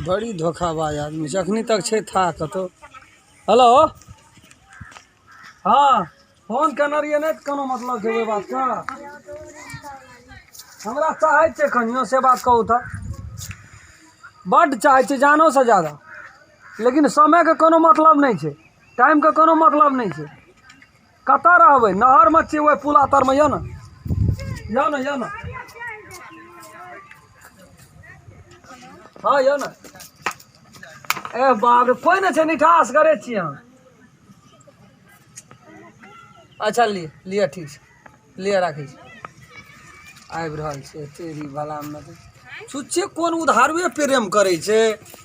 बड़ी धोखाबाज आदमी छै, अखनी तक छै था कतौ। हेलो, हँ फोन केने रहियै, नहि कोनो मतलब छै ओहि बातके। हमरा चाहै छै कनियो से बात कहू तऽ बड्ड चाहै छै जानोसँ जादा, लेकिन समयके कोनो मतलब नहि छै, टाइमके कोनो मतलब नहि छै। कतऽ रहबै? नहरमे छियै, ओहि पुला तरमे। यऽ ने, यऽ ने, यऽ ने। हँ, यऽ ने। ए बाप रे, कोइ नहि छै, निठास करै छियै अहाँ। अच्छा लिअ, लिअ, ठीक छै, लिअ, राखै छी, आबि रहल छै। तेरी भलामे छुच्छे कोन उधारुए प्रेम करै छै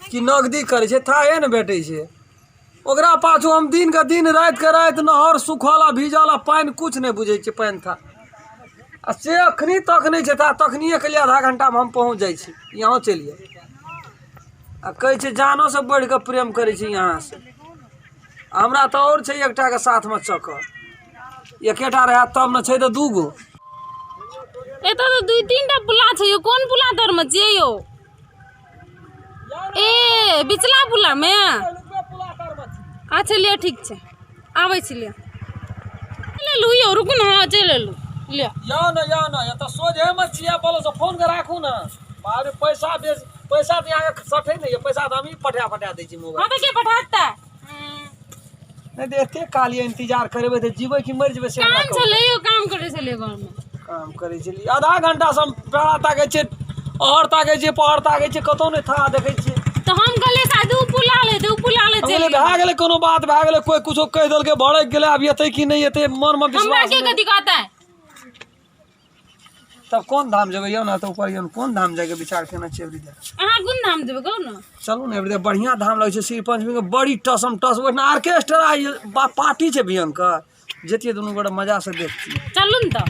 कि नगदी करै छै, थाहे ने भेटै छै। ओकरा पाछू हम दिनके दिन, रातिके राति, नहर सुखल आ भीजल आ पानि किछु नहि बुझै छियै, पानि था आ से अखनी तक नहि छै था। तखनिए के लिए आधा घंटामे हम पहुँच जाइ छी। यहाँ चलि आउ आ कहै छै जानोसँ बढ़ि कऽ प्रेम करै छी यहाँसँ। हमरा तऽ आओर छै एकटाके साथमे चक्कर, एकेटा रहए तब ने, छै तऽ दू गो। एतऽ तऽ दू तीन टा पुला छै यौ, कोन पुला तरमे छियै यौ? ए बिचला पुला मे? अच्छा लिअ, ठीक छै, आबै छी। लिअ, लेलू यौ, रुकू ने। हँ, चलि एलू, लिअ। यौ ने, यौ ने, एतऽ सोझेमे छियै। बोलो से फोन के राखू ने। बाप रे, पैसा बेच पैसा तऽ अहाँके सठै नहि यऽ, पैसा तऽ हमही पठा पठा दै छी मोबाइल। हँ तऽ के पठाता? नहि तऽ एते काल ये इंतजार करेबै तऽ जीबै कि मरि जेबै से हमरा काम कहू। छलै यौ, काम करै छलियै घरमे। काम करै छलियै? आधा घंटा से हम पेड़ा ताकै छियै, अहर ताकै छियै, पहर ताकै छियै, कतहु नहि था देखै छियै। तऽ हम कहलियै शायद उ पुला ले, उ पुला ले। हम चलि कहलियै भए गेलै, कोनो बात भए गेलै, कोइ कुछो कहि देलकै, भड़कि गेलै, आब एतै कि नहि एतै, मनमे हमरा विश्वास के नहि। कथी कहतै? तब कोन धाम जेबै यौ ने? तऽ ऊपर यौ ने, कोन धाम जायके विचार केने छियै अबरी? अहाँ कोन धाम जेबै कहू ने? चलू ने, अबरी बढ़िआँ धाम लगै छै श्री पंचमीके, बड़ी टसम टस ओहिठिना ऑर्केस्ट्रा पार्टी छै भयंकर। जैतियै दुनू गोटा मजासँ देखतियै। चलू ने तऽ।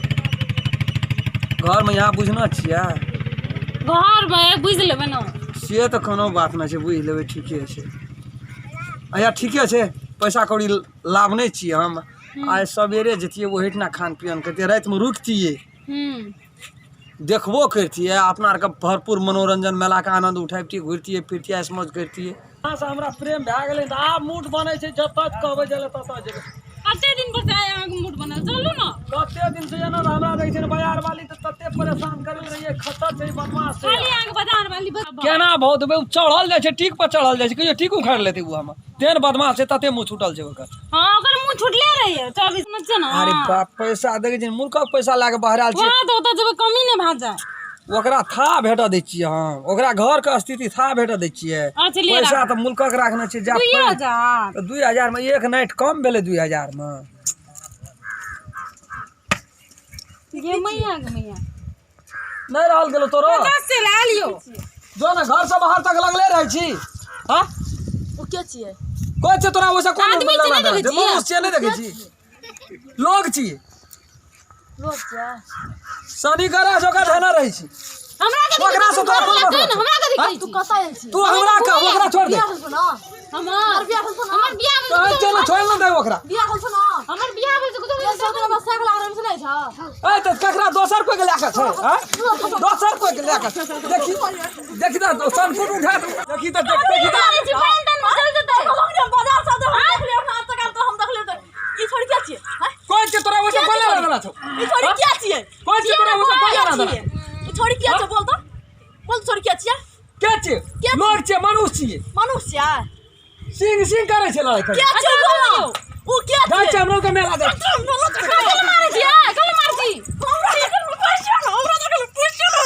घरमे यहाँ बुझना छियै। घरमे बुझि लेबै ने। से तऽ कोनो बात नहि छै, बुझि लेबै, ठीके छै। अच्छा ठीके छै, पैसा कौड़ी लाभ नहि छियै हम। आइ सवेरे जैतियै, ओहिठिना खान पियन करितियै, रातिमे रुकतियै, देखबो करितियै, अपना आरके भरपूर मनोरञ्जन मेलाके आनन्द उठैबतियै, घुरितियै फिरतियै, ऐश मौज करितियै। से हमरा प्रेम भए गेलै तऽ आब मूड बनै छै, जतऽ कहबै जाय लए ततऽ जेबै। कते दिन पर से आइ अहाँके मूड बनल? चलू ने। कते दिन से एना हमरा देखै छै ने बाजार वाली तऽ तते परेशान करैत रहियै, खतर छै, बदमाश छै। खाली अहाँके बाजार वाली केना भाव देबै? ओ चढ़ल जाइ छै, टीक पर चढ़ल जाइ छै, कहियो टीक उखाड़ि लेतै ओ हमर। तेहन बदमाश छै, तते मुँह छूटल छै ओकर। हँ, ओकर मुँह छुटले रहैए 24 में छै ने। अरे बाप, पैसा देखै छियै, मूर्खक पैसा लए कऽ बहरायल छै। हँ, तऽ ओतऽ जेबै कमी नहि भए जाय। ओकरा था भेटऽ दै छियै हम, ओकरा घरके स्थिति था भेटऽ दै छियै। अच्छा लिअ। पैसा तऽ मुल्कक राखने छियै जा। 2000। तऽ 2000 मे एक नाइट कम भेलै 2000 मे। गे मैया, गे मैया। नहि रहल गेलो तोरो। 50 से लए लियौ। जो ने, घर से बाहर तक लगले रहै छी। हाँ, ओ के छियै? कोइ छै तोरा ओइसे कोन आदमी छै, नहि देखै छियै? मनुष्य छियै, नहि देखै छी? लोग छी। लोग छियै। शनि गरा जोका धना रहै छी। हमरा कथी? ओकरा से तोरा कोन मतलब? हमरा कथी कहै तू छी? कतऽ आयल छी? तू हमरा कह, ओकरा छोड़ दे। बियाह भेल छौ ने? हमर बियाह भेल छौ ने? हमर बियाह भेल। कहै चल, छोड़ ने दे ओकरा। बियाह भेल छौ ने? हमर बियाह भेल छै, कुछो। एक सौ रुपया साइकिल आराम से नहि छौ। ए तऽ ककरा दोसर कोइ के लए कऽ छै? आँय? दोसर कोइ के लए कऽ छै? देखी, देखी तऽ सनकुट उठा दे। देखी तऽ, देख, देखी तऽ। पानि तानि में चलि जेतै। बाजार से हम देखलियै अपना हाथ से, हम देखलियै तऽ ई छोड़ी के छियै? हैं? कोइ छै तोरा ओइसे कोन लेना देना छौ? ई छोड़ी के छियै? कोइ छै तोरा ओइसे कोन लेना देना? ई छोड़ी के छै? बोल तऽ, बोल, छोड़ी के छियै? के छियै? के? लोग छियै, मनुष्य छियै। मनुष्य छियै? सिंह सिंह करै छै लड़ाइ के छियै बोल ना। उ के जाइ छियै? छै हमरो के मेला जाइ। कथी मारै छी? ए, कथी मारै छी? हमरा देखल पुछियो ना, हमरा देखल पुछियो ना।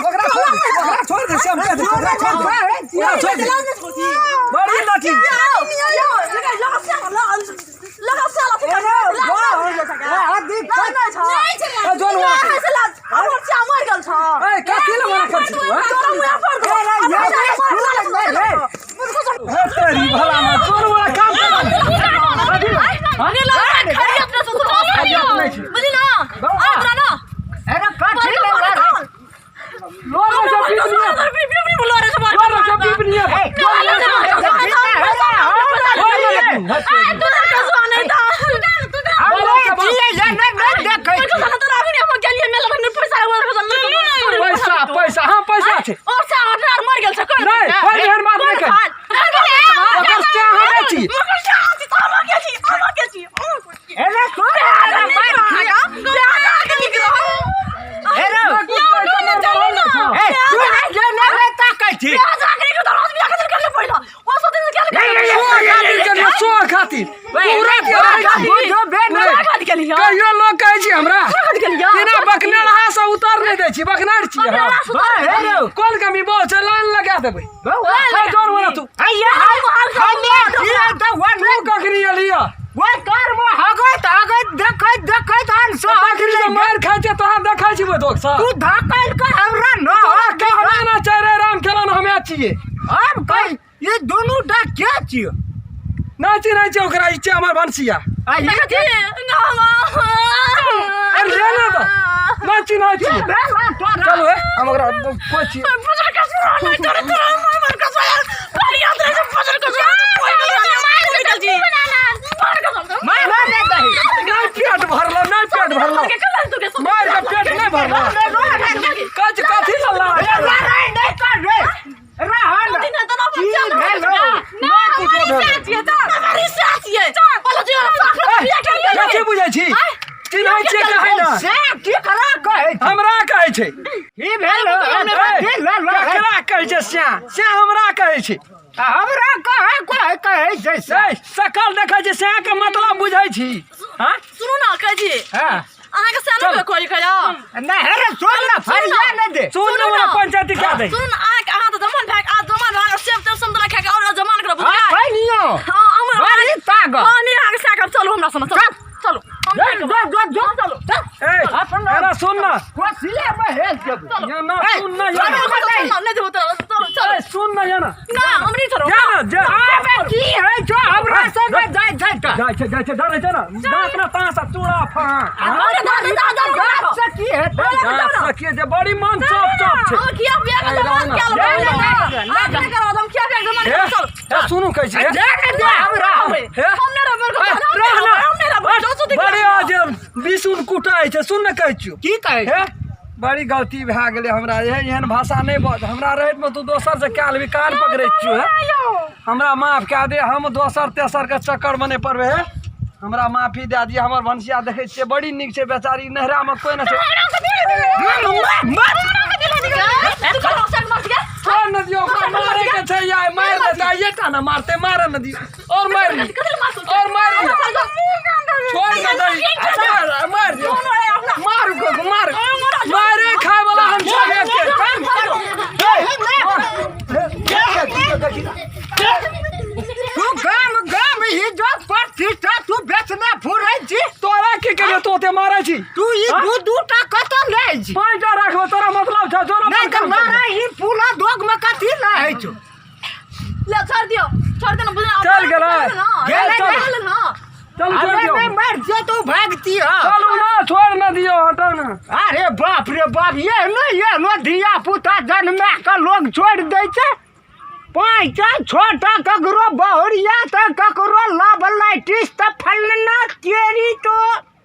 ओकरा छोड़ दे, ओकरा छोड़ दे, श्याम कह दे, ओकरा छोड़ दे, ओकरा छोड़ दे। बड़ी लठी। ए, जोन वहाँ से। ए, कथी लए मना करै छी तू, हैं? हे तेरी भला में तोर वाला काम कर। लोग से पीप नहीं, लोग से पीप नहीं। पैसा पैसा हम छै और से और मर गेल छै कोन नहीं, कोई एहन बात नहीं कही। ओकर से हमे छी ओकर से हम छी हम के छी हम के छी हेरे सुन हेरे ए तू जे नहि ताकै छी सो खातिर के लिए, सो खातिर पूरा कहियो लोग कहै छी हमरा बिना बकनेरहा से उतर नहि दै छी बकनेर छियै हम। हेरे कोन कमी बहुत छै लाइन लगा देबै है जोर वाला तू आइए हमे छियै तऽ वन तू कखनी एलियै वो कर में हगैत हगैत देखैत देखैत आन सो तखनी से मारि खाइ छै तोरा देखै छी दोख से तू धकैल के हमरा न तोरा कहबे ना चाहे रे राम खेलन हमे छियै हम कह ई दुनू टा के छियै नहि चिन्है छियै ओकरा ई छियै हमर भनसिया आ ई अरे ले ना तऽ नहि चिन्है छियै भेल तोरा चलू हे हम ओकरा कोइ छियै मार दे दही नहि पेट भरलो नहि पेट भरलो मारि के पेट नहि भरलो कच कथी लल्ला लड़ाई नहीं कर रे रहल की भेल नहि कुछो भेल कथी बुझै छी चिन्है छियै कहै ना से की करा कहै छी हमरा कहै छै की भेल की भेल ककरा कहै छै श्या श्या हमरा कहै छै हमरा कहै कहै कहै छै से ए सकल देखै छै श्या के मतलब बुझै छी हाँ सुनू ना कहै छी हां अहाँके सेनो के कहै नहीं हेरे सुन ना फरिया नहीं दे सुन ना हमरा पंचायती क्या दे सुनू ना अहाँके अहाँ तऽ जमान भए आ जमान भए सेब तेब संतरा खाके और जमान करब हां बुझलियै खैलियो हाँ हम बड़ी तागत हाँ नहीं अहाँके साकब चलू हमरा संग चलू चलू हम जो जो जो जो चलू ए अरे सुन ना कोसिया में हेल जब या ना सुन ना या चलू ना चलू नहीं देबो चलू चलू चलू ए सुन ना या ना ना हम नहीं चलू जा ना जा अबे की है जो हमरा संग जाय छै त जाइ छै जाइ छै डरै छै ना दाँत ना ताँस चूड़ा फाँ अरे दादा दादा दाँत से की हेतै दाँत सखिए जे बड़ी मन चौप चौप छै हम किया पिया के जमान क्या ले, ले, ले, ले ले करो हम किया पिया के जमान हे चलू हे सुनू कहै छी हे दे ने दे हमरा हे हम नहीं रहबै रह ना हम नहीं रहबै जो सुति बड़ी आज बिसुन कुटाइ छै सुन ने कहै छियौ की कहै हे बड़ी गलती भए गेलै हमरा एहन भाषा नहि बज हमरा रहैतमे तू दोसर से कए लेबही कान पकड़ै छियौ हे हमरा माफ कए दे हम दोसर तेसर के चक्करमे नहि पड़बै हे हमरा माफी दए दिअ हमर भनसिया देखै छियै बड़ी नीक छै बेचारी नैहरामे कोइ नहि छै छोड़ ने दियौ ओकरा मारे के छै यार मारि देतै आइए टा ने मारतै मारऽ ने दियौ और मारि लियौ और मारि लियौ छोड़ ने दही मार मार दियौ मार को मार मारे खाए वाला हम छबे के तू गाम गाम ही जो प्रतिष्ठा तू बेचने फुरै छी तोरा की करियो तू ओते मारै छी तू ई दू दू टा कतऽ लै छी पाँचटा राखबो तोरा मतलब छौ जोरो नहीं तऽ मारा ई पूरा दोग में कथी लै छौ ले छोड़ दियो छोड़ दे ना बुझ चल गेलै। गेलै, चल। ना चलू छोड़ अरे दियौ नहीं मर जे तू भागती ह चलू ना छोड़ ना दियौ हटो ना अरे बाप रे बाप ये न ये न धिया पुता जन्मा के लोग छोड़ दै छै पाँचटा छटा ककरो बहुरिया तऽ ककरो लव लाइटिस तऽ फलना तेरी तो।